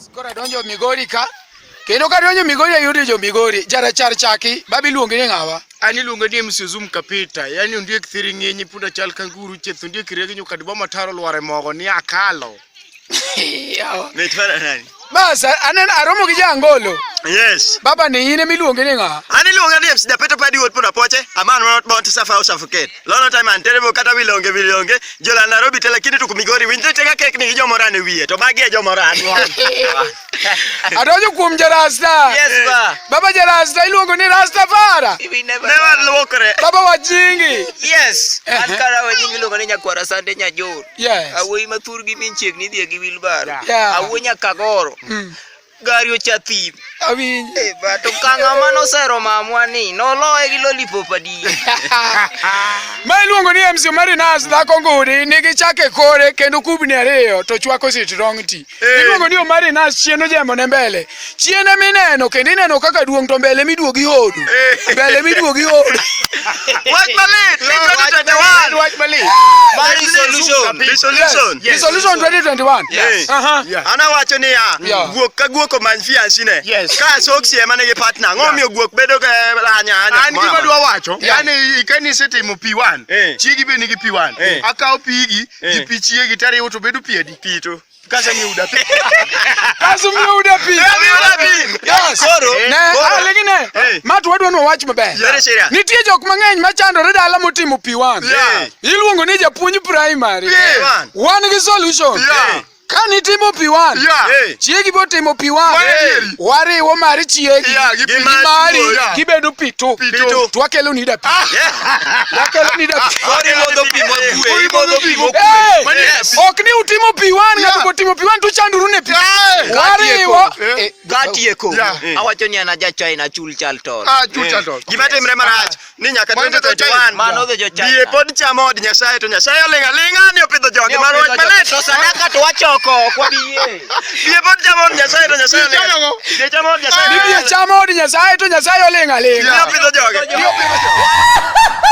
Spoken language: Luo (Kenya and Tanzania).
Bas, koro adonjo Migori ka. Kendo ka adonjo Migori ayudo jo Migori. Jarachar chaki, babi iluongi ni ng'awa? An iluonga ni MC Zoom Kapita, yani ondiek thiring'inyi punda chal ka nguru chieth ondiek regi nyuka dibo mataro lwar e mogo ni akalo. Yawa. Mit mara nani? Bas, aneno aromo gi jangolo. Yes. Baba ni in ema iluongi ni ng'a? An iluonga ni MC Japeto Padi Wuod Punda Poche, a man not born to suffer or suffocate. Lono time and terrible kata wilonge wilonge, jola Nairobi te lakini tuku Migori winjo tega kek ni gi jomora ne wiye, to magi e jomora. Adonjo kuom jarasta. Yes, ba. Baba jarasta iluongo ni Rastafara. We never. Never luokre. Baba wajingi. Yes. An kara we nying iluongo ni nyakwara Sande Nyajor. Yes. Awuoyi ma thurgi min chiegni idhiye gi wilbaro. Yeah. Awuo nyaka goro. Gari ocha thim. Awinji. Eh, ba to kanga manosero mamwa ni noloye gi lollipop adi. Ma iluongo ni MC Marinas dhako ngudi nigi chak e kore kendo kubni ariyo to chwako sit rong ti. Iluongo ni Omari Nas chien ojembo ne mbele. Chien ema ineno kendo ineno kaka duong' to mbele miduogi hodo. Mbele miduogi hodo. Wach malit, ni 2021. Wach malit. Mar resolution. Resolution. Yes. Resolution 2021. Yes. Aha. Yeah. An awacho niya, Yeah. guok ka guok omany fiancé ne. Yes. Ka soksi ema nigi partner, ang'o momiyo guok bedo ka anya anya? An gima dwa wacho, Yeah. yani ka nisetimo P1, Eh. chiegi be nigi P1. Eh. Akawo pigi Eh. gi pi chiegi tariwo to bedo pi adi? Pi to. Kasemiyo uda pi. Kaso miyo uda pi. Miyo uda pi. Yes. Koro, Ne, Koro. ah, ling'ne. Eh. Ma to wadwa ni wawach maber. Very serious. Nitie jok mang'eny machandore dala motimo P1. Yeah. Iluongo ni japuonj primary. Yeah. Wan gi solution. Yeah. Ka nitimo P1, Yeah. Eh. chiegi botimo P1. Mano adieri. Wariwo mar chiegi Yeah, gi gi pi. mari Yeah. gibedo P2. P2. To wakelo ni da pi. Wakelo ni da pi. Koro imodho pi mokwe, imodho pi mokwe. Hey! Yes. Ok ni utimo P1, ng'ato botimo P1 to uchanduru ne pi. Wariwo. Eh. Eh, Gatieko. Yeah. Awacho ni an aja China chul chal tol. Ah, chul chal tol. Gima timre marach ni nyaka Mano dho 2021 Mano dho jo China. Biye pod chamo od Nyasaye to Nyasaye oling' aling'a ni opidho joge mano wach malit. To sadaka to wachoko ok wabi yie. Biye pod chamo od Nyasaye to Nyasaye oling'. Biye chamo Biye chamo od Nyasaye. Ni biye chamo od Nyasaye to Nyasaye oling' aling'a. Ni opidho joge. Ni opidho joge.